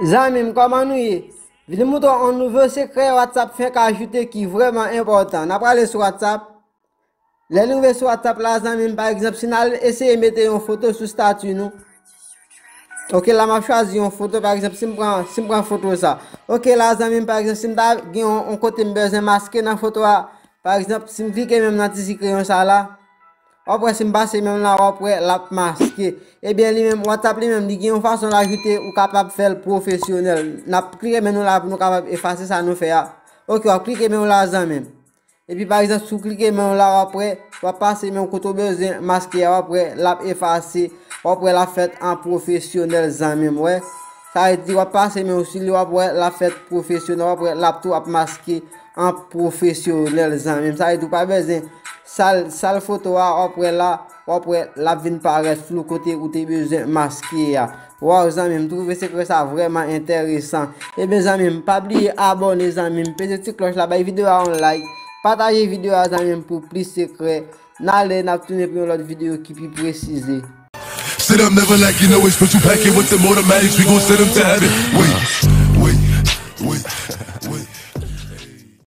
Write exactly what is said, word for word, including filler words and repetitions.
Zanmi m, kòman nou ye? Vin moutre w yon nouvo sekrè WhatsApp fenk ajoute ki vrèman enpòtan. N a prale sou WhatsApp. Lè nou rive sou WhatsApp la, zanmi m, pa egzanp, si n al eseye mete yon foto sou stati nou. Ok, la m ap chwazi yon foto, pa egzanp, si m pran, si m pran foto sa. Ok, la, zanmi m, pa egzanp, si m ta gen yon, yon kote m bezwen maske nan foto a, pa egzanp, si m klike menm nan ti si kreyon sa la, w ap wè si m pase menm la, w ap wè l ap maske. Ebyen, li menm, WhatsApp li menm, li gen yon fason l ajoute, ou kapab fè l pwofesyonèl. N ap klike men nou la pou nou kapab efase sa nou fè a. Ok, w ap klike men w la, zanmi m. Epi, pa egzanp, si w klike men w la, w ap wè, w ap pase men w kote w bezwen maske a, w ap wè, l ap efase, w ap wè, l ap fèt an pwofesyonèl, zanmi m, wè. Sa vle di, w ap pase men w sou li, w ap wè, l ap fèt pwofesyonèl, w ap wè, l ap tou ap maske an pwofesyonèl, zanmi m. Sa vle di, w pa bezwen sal, sal foto a, w ap wè la, w ap wè, l ap vin parèt flou kote ou te bezwen maske a. Waw, zanmi m, m twouve sekrè sa vrèman enteresan. Ebyen, zanmi m, pa bliye abòne, zanmi m, peze ti klòch la, bay videyo a yon like, pataje videyo a, zanmi m, pou plis sekrè. N ale, n ap tounen pou yon lòt videyo ki pi presize. Sit up, never lacking, no expense, you packing with them automatics, we gon' send them to heaven. Wait,